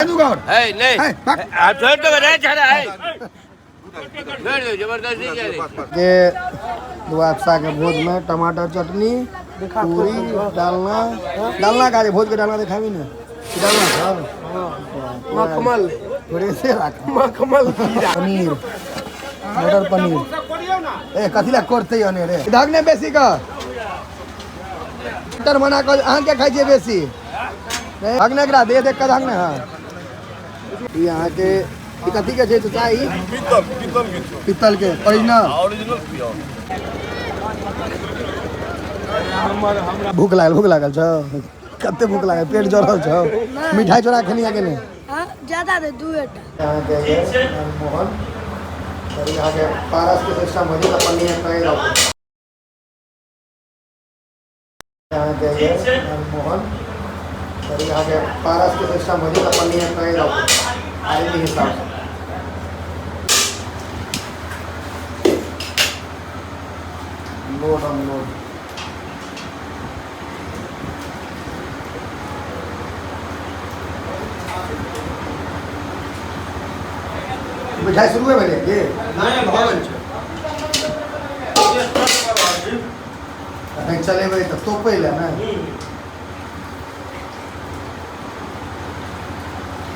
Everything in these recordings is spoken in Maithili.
है नहीं है, भाग। आप छोड़ दो रे छड़ा है, छोड़ दो, जबरदस्ती करे। के दुआसा के भोज में टमाटर चटनी, पूरी, डालना। डालना का भोज के डालना देखाबी ने, डालना सर मखमल थोड़े से राख। मखमल। पनीर, मटर पनीर। ए, कथी ला करते अने रे? धाग ने बेसी का मटर मना कर। अहाँ के खाइ छियै बेसी? नहीं, भाग ने एकरा दे देख के भाग ने। हाँ, ई अहाँके ई कथी के छै चाचा? ई पीतल, पीतल के छौ। पीतल के ओरिजिनल। Original pure. भूख लागल, भूख लागल छौ? कते भूख लागल? पेट जरल छौ? मिठाई चोरा खेलिया के नहि? हाँ, ज्यादा दे दुएटा। अहाँके मोहन अहाँके पारस के सिस्टम हो छै, पनीर कहि रहल। अहाँके मोहन अहाँके पारस के सिस्टम हो छै, पनीर कहि रहल आदमी हिसाबसँ। लोड अनलोड मिठाई शुरुए भेलै की? नहि, भऽ गेल छै। अखन चलेबै तऽ तोपै लए ने।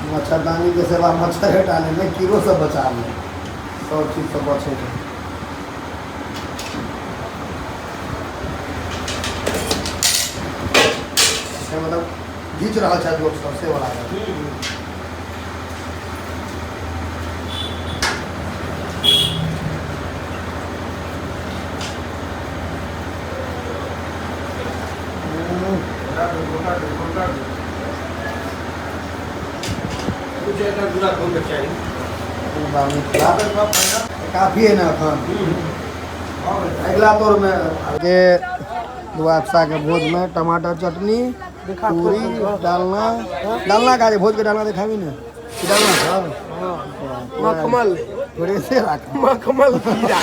मच्छरदानी के सेवा मच्छर हटा ले, कीड़ो सब बचा ले, सब चीज से बचे के। से मतलब घीच रहल छथि लोक सब से वाला। काफी है ना एखन अगिला तौरमे के दुआसा के भोज में टमाटर चटनी, पूरी, डालना। डालना का भोज के डालना देखाबी ने, डालना सर। मखमल। थोड़े से राख। मखमल कीड़ा।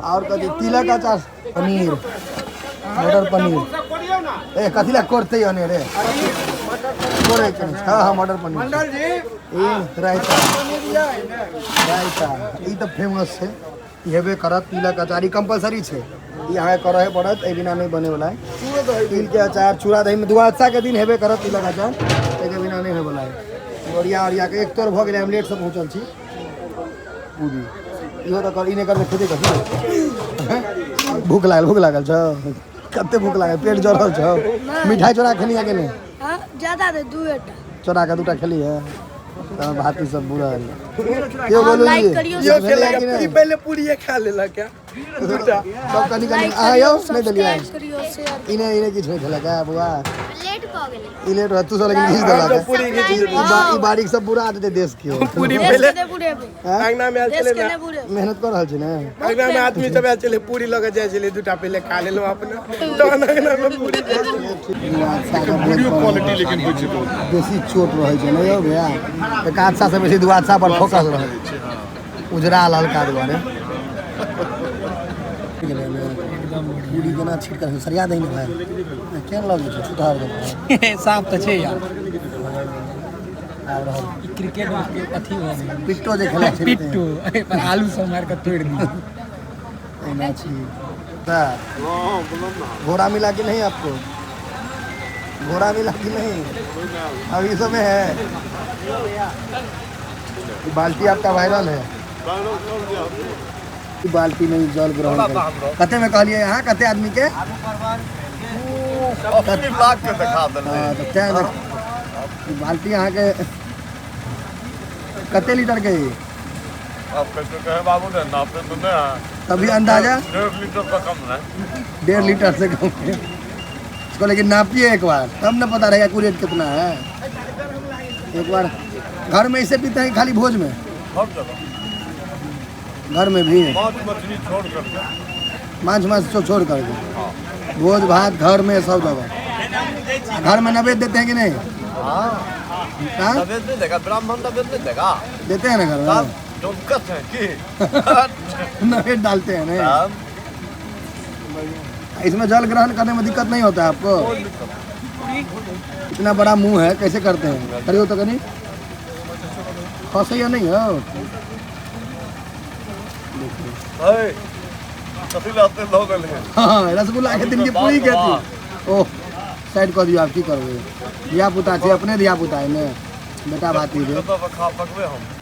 और कथी? तिलक अचार, पनीर, मटर पनीर। ए, कथी ला करते अने रे? कोरे के? हाँ हाँ, मटर पनीर। मंडल जी। ई रायता, रायता ई तऽ फेमस छै, ई हेबे करत। तिलक अचार ई कंपलसरी छै, ई अहाँके करहे पड़त, एहि बिना नहि बने वाला है। तिल के अचार चूड़ा दही में दुआदशा के दिन हेबे करत। तिलक अचार एहिके बिना नहि होय वाला है। ओरिया ओरिया के एक तोर भऽ गेलै, हम लेटसँ पहुँचल छी। पूरी इहो तऽ कर, ई नहि करबै खेतै कथी? भूख लागल, भूख लागल छौ? कते भूख लागल? पेट जरल छौ? मिठाई चोरा खेलिया के नहि? हाँ, ज्यादा दे दुएटा। चोरा के दूटा खेली है तब भाती सब बुरा है क्यों? बोलू लाइक जी। करियो। यो भेलै खेलक कि नहि? पूरी, पहले पूरी खा लेलक क्या दूटा। सब कनि कनि। लाइक अहाँ यौ करियो, नहि देलियै। सब्सक्राइब करियो, शेयर। इने इने किछु नहि खेलक है बौआ। लेट भऽ गेलै। ई लेट तू सब लेकिन घीच हम देलक। तऽ पूरी घीच ई देलियै। ई बारीक सब बुरा देतै देश के। पूरी देश पहले के नहि बुढ़ेबै। अंगना में आयल देश छलै के ने। नहि बुढ़ेबै। मेहनत कऽ रहल छी ने। अंगना में आदमी सब आयल छलै, पूरी लऽ के जाइ छलै, दूटा पहिले खा लेलहुँ अपना, तहन अंगना में पूरी। वीडियो क्वालिटी लेकिन होइ छै बहुत। बेसी चोट रहै छै ने यौ भैया, एकादशा से बेसी दुआदशा पर फोकस रहै छै, हँ। उजरा ललका दुआरे पूरी केना छीट कर सरिया दही ने भाई, केहन लगै छै छुतहर जकाँ। साफ तऽ छै यार। आब रहल। क्रिकेट के अथी भऽ गेलै। पिट्टो जे खेलै छै। पिट्टू एहि पर आलू सब मारि कऽ तोड़ि दियौ। एना छी सर। घोड़ा मिला कि नहीं आपको? घोड़ा मिला कि नहीं? अभी समय है। ये बाल्टी आपका वायरल है। ई बाल्टी में जल ग्रहण करै कते में कहलिए यहाँ कते आदमी के? अपने ब्लॉग के देखा देलै। हाँ, तऽ तें ई बाल्टी अहाँके कते लीटर के है? आप कैसे कहे बाबू ने, नापे तो नहीं है। तभी अंदाजा। 1.5 लीटर से कम नहीं। 1.5 लीटर से कम है इसको, लेकिन नापिए एक बार तब न पता रहेगा रेट कितना है। एक बार घर में इसे पीते हैं, खाली भोज में? हर जगह। घर में भी? माछ मछली छोड़ करके। माछ माछ तो छोड़ करके भोज भात, घर में, सब जगह। घर में नैवेद्य देते हैं कि नहीं? हाँ। हाँ? नैवेद्य नहीं देगा ब्राह्मण? नैवेद्य नहीं देगा? देते हैं ना घर में। तब डोमकस है कि नैवेद्य डालते हैं ना। तब इसमें जल ग्रहण करने में दिक्कत नहीं होता है आपको? कोई दिक्कत नहीं। इतना बड़ा मुंह है, कैसे करते हैं? करियो तो कनी खसैया नहीं हो। हाँ, रसगुल्ला के दिन की पूरी कहती। ओह, साइड कर दियो। आप की करबै? धिया पुता छै, अपने धिया पुता है ने, बेटा भाती रे।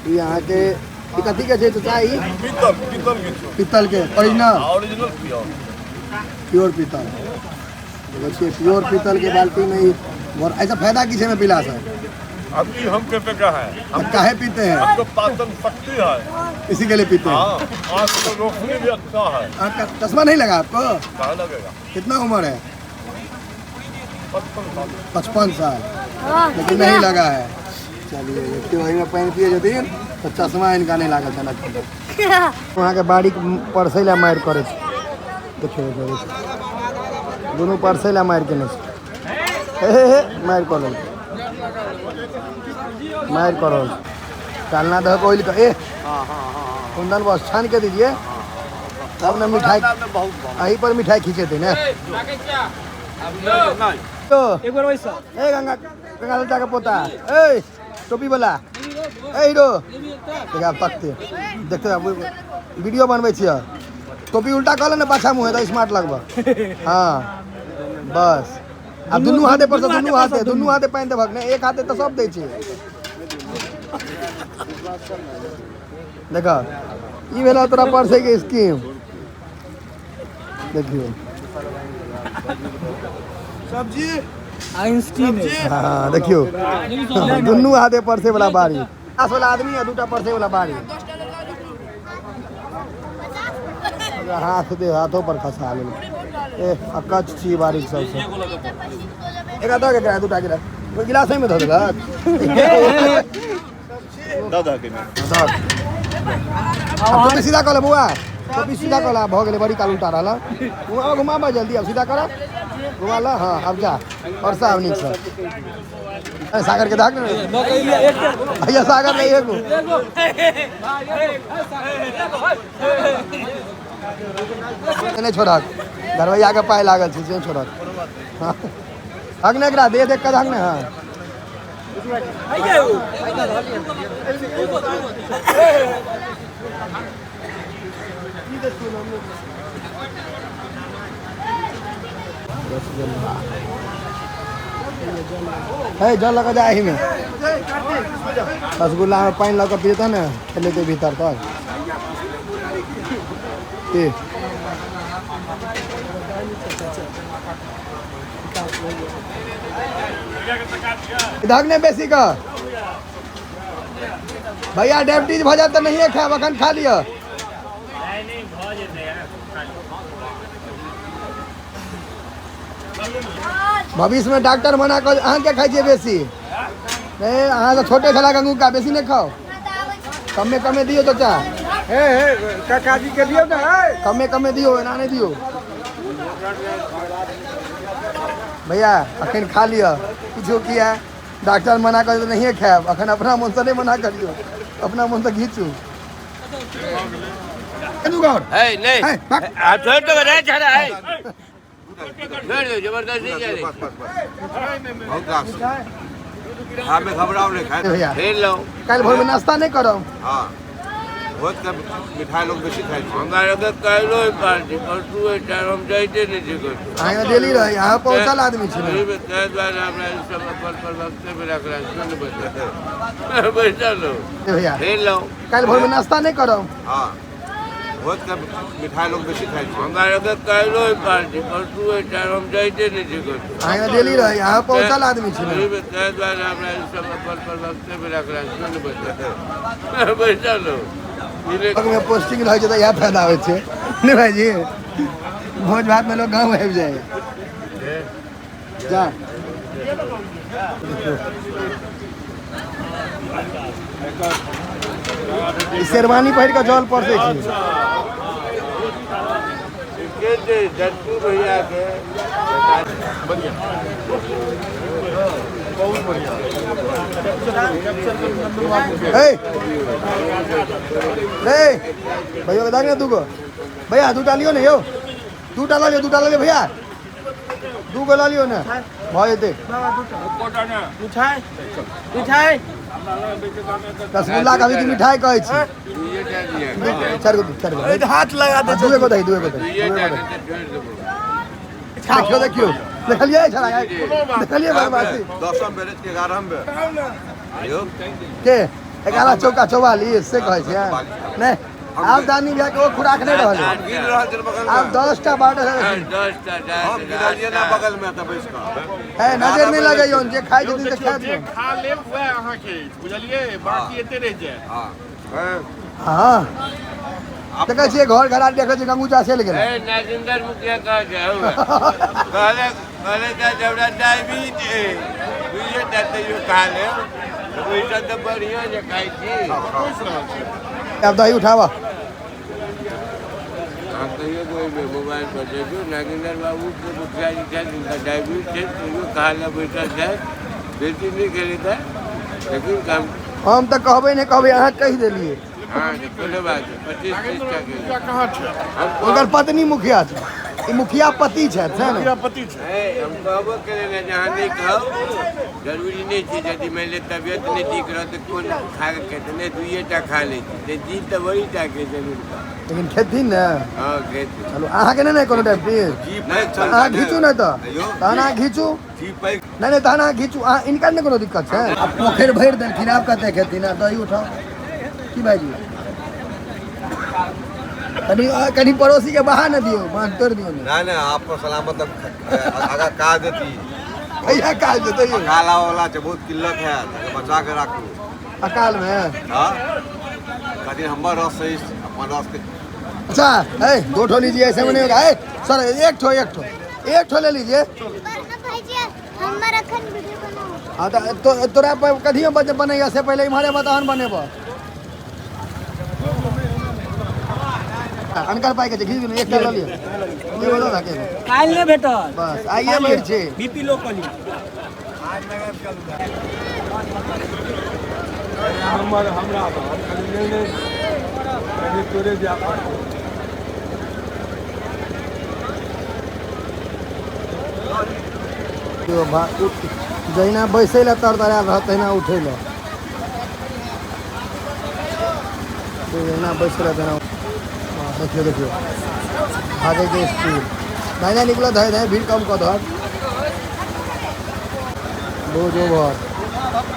ई अहाँके ई कथी के छै चाचा? ई पीतल, पीतल के छै। पीतल के ओरिजिनल, ओरिजिनल प्योर, प्योर पीतल। देखै छियै प्योर पीतल के बाल्टी में ई। और ऐसा फायदा की छै में पीला से? अब ई हम के पे का है? हम काहे पीते हैं? हमको पाचन शक्ति है, इसी के लिए पीते हैं। हाँ, आँख को रोशनी भी अच्छा है। आँख का चश्मा नहीं लगा आपको? कहाँ लगेगा। कितना उम्र है? 55 साल। 55 साल, लेकिन नहीं लगा है। चलिए, देखियो एहिमे पानि पिए छथिन तऽ चश्मा इनका नहीं लागल छनि अखन। अहाँके बाड़ी परसै लए मारि करै छै। देखियौ देखियौ देखियौ, दुनू परसै लए मारि केने छै। हे हे हे, मारि कऽ लेलकै, मारि कऽ रहल छै। चालना दहक ओइल के ए कुंदन बस छान के दीजिए तब ने मिठाई, अही पर मिठाई खींचेतै ने। तो एक बार वैसा। ए गंगा, गंगा ललचा के पोता, ए टोपी वाला, ए हीरो देख, आब तकते देखते आब वीडियो बनबै छियै। टोपी उल्टा कऽ ले ने, पाछा मुँहे तऽ स्मार्ट लगबऽ। हाँ बस, आब दुनू हाथे पर से, दुनू हाथे, दुनू हाथे पानि देबहक ने, एक हाथे तऽ सब दै छै। देख, ई भेला तोरा परसै के स्कीम। देखियौ सब्जी आइंस्टीन। हाँ देखियौ, दुनू हाथे परसे वाला बारी, 50 वाला आदमी आ दूटा परसे वाला बारी। हाथ दे, हाथों पर खसा लेल। ए अकच छी बारीक सबसे। एकरा दऽ के दूटा गिलास, गिलास में धऽ देलक। दादा के में दऽ। आब टोपी सीधा कऽ ले बौआ, टोपी सीधा कऽ ले। भऽ गेलै, बड़ी काल उल्टा रहल। घुमाबऽ घुमाबऽ जल्दी, आब सीधा कर, घुमा ल। हाँ आब जा परसा, आब नीकसँ। ए, सागर के दाग ने भैया, सागर नहीं एगो नहि छोड़क, घरवैया के पाय लागल छै से छोड़क। हाँ हक ने एकरा दे, देख कऽ हक ने। हाँ रसगुल्ला है, जल लऽ कऽ जा एहिमे। रसगुल्ला में पानि लऽ कऽ पीतऽ ने, चलेतै भीतर तक। की धक ने बेसी कऽ भैया, डायबिटीज भऽ जायत तऽ नहिए खायब, अखन खा लिअ। भविष्य में डॉक्टर मना कर। अहाँ क्या खाइ छियै बेसी? नहीं, अहाँ तऽ छोटे छला गंगू का, बेसी नहि खाउ, कमे कमे दियौ चाचा। हे हे, काका जी के दियौ ने। कमे कमे दियौ, एना नहि दियौ। भैया अखन खा लिअ किछो, किया डॉक्टर मना कर तऽ नहिए खायब अखन। अपना मोनसँ नहि मना करियौ, अपना मोनसँ घीचू। है नहीं, है, भाग। आप छोड़ तो नहीं छाड़ा है, छोड़ दो, जबरदस्ती क्या रे? बहुत रास हमें घबराओ नहीं खाए। भैया खेल लो। काल्हि भोरमे नाश्ता नहि करब? हाँ, बहुत कम मिठाई लोग बेसी खाइ छै। हमरा लगे काल्हि पार्टी परसू चार, हम जाइते नहीं छी कतौ। अहाँ डेली रहै, अहाँ पहुँचल आदमी छी ने। ताहि दुआरे हमरा ई सब अपन पर वक्ते में रखला सुन, बैठल बैठल रहो। भैया खेल लो। काल्हि भोरमे नाश्ता नहि करब? हाँ, बहुत कम मिठाई लोग बेसी खाइ छै। हमरा लगे काल्हि पार्टी परसू चार, हम जाइते नहीं छी कतौ। अहाँ डेली रहै, अहाँ पहुँचल आदमी छी ने। ताहि दुआरे हमरा ई सब अपन पर वक्ते में रखला सुन, बैठल बैठल रहो। में पोस्टिंग रहै छै तऽ इएह फायदा होइ छै ने भाईजी, भोज भात में लोग गाँव आबि जाइ जा। ई शेरवानी पहिर कऽ जल परसै छै। के जे जट्टू भैया के ए रे भैया के दाग ने दूगो। भैया दूटा लियौ ने यौ, दूटा लऽ लियौ, दूटा लऽ लियौ भैया, दूगो लऽ लियौ ने। भऽ जेतै। मिठाई मिठाई। रसगुल्ला कभी की मिठाई कहै छी। दुइये टा दिअ। चारि गो, चारि गो। हाथ लगा दे। दुए गो दही, दुए गो दही। दुइये टा नहि तऽ छोड़ि देबौ। देखियौ, देखियौ, देखलियै छड़ा, देखलियै बदमाशी। 10म बेर कि 11म बेर यौ? के 11 चौका 44 से कहै छियै नहि? आब दानी भैया के ओ खुराक नहि रहल। हम गिन रहल छल बगल आब मे। 10टा बारह। 10टा। हम गिनलियै ना बगल मे तऽ बैस कऽ। है, नजर नहि लगैयौन, जे खाइ छथिन से देखियौ खाए जे दियौन। खा लेब वएह अहाँके अछि, बुझलियै? बाकी एते रहि जायत। हँ। हँ, देखै छियै घर घराड़ी, देखै छियै गंगू चा चलि गेलै। ए नागिंदर मुखिया कह छै हौ, कहले कहले तऽ हमरा डायबिटीज है, दुइये टा तैयो खा लेब, ओहिसँ तऽ बढ़िआँ जे खाइ छी। आब दही उठाबऽ। अहाँ कहियो तऽ ओहिमे मोबाइल पर देखियौ, नागेन्द्र बाबूके मुखिया जी छथि, हुनका डायबिटीज छै, तैयो खा लए बैठल छथि। बेसी नहि खेलै तऽ लेकिन काम। हम तऽ कहबै नहि, कहबै, अहाँ कहि देलियै। हँ, कोनो बात नहि, 25 30 टा मुखिया कहाँ छै? हुनकर पत्नी मुखिया छै, ई मुखिया पति छथि, छै ने? मुखिया पति छै। हे, हम कहबो केलियै ने जे अहाँ नहि खाउ, जरूरी नहि छै। यदि मानि लिअ तबियत नहि ठीक रहत तऽ कोन खा कऽ खेतै? नहि, दुइये टा खा लै छी तऽ जी तऽ बड़ी टा के छै हुनका। लेकिन खेथिन ने? हँ, खेतै। चलू, अहाँके नहि ने कोनो डायबिटीज? जी पैघ छल। अहाँ घीचू ने तऽ। यौ। तहन अहाँ घीचू। जी पैघ। नहि नहि, तहन अहाँ घीचू। अहाँ इनका नहि कोनो दिक्कत छै? आब पोखरि भरि देलखिन, आब कते खेथिन? आब दही उठाउ की भाइजी? कनि कनि पड़ोसी के बहा ने दियौ, बाँध तोड़ि दियौ ने। नहि नहि, आप पर सलामत आगा काज देती। कहिया काज देतै यौ? अकाल आबऽ वाला छै, बहुत किल्लत है, बचा के राखू। अकाल मे? हाँ, कथी हमर रस सही अपन रस के। अच्छा है, दो ठो लीजिए, ऐसे में नहीं होगा। है सर, एक ठो, एक ठो, एक ठो ले लीजिए। भाईजी, हमर अखन वीडियो बनाओ। हाँ तऽ तो, तोरा कथी में बनैया से पहिले इम्हरे तहन बनेबऽ। अनकर पाइ के छै, घीच दियौ ने, एकटा लऽ लिअ। एगो लऽ लऽ के। काल्हि नहि भेटल। बस आइए भरि छै। बीपी लो कऽ लिअ। हमर हमरा कनि नहि, कनि तोरे जाय पड़तौ। यौ जहिना बैसै लए तर तरायल रहत तहिना उठै लए। जहिना बैसै लए तहिना। हँ, देखियौ देखियौ भागैके स्पीड। दाहिना निकलत है, दाहिना भीड़ कम कऽ दहक। बहुत ओवर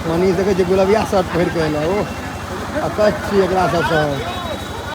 मनीष देखै छियै, गुलबिया शर्ट पहिर कऽ एलै। ओ अकच छी एकरा सबसँ।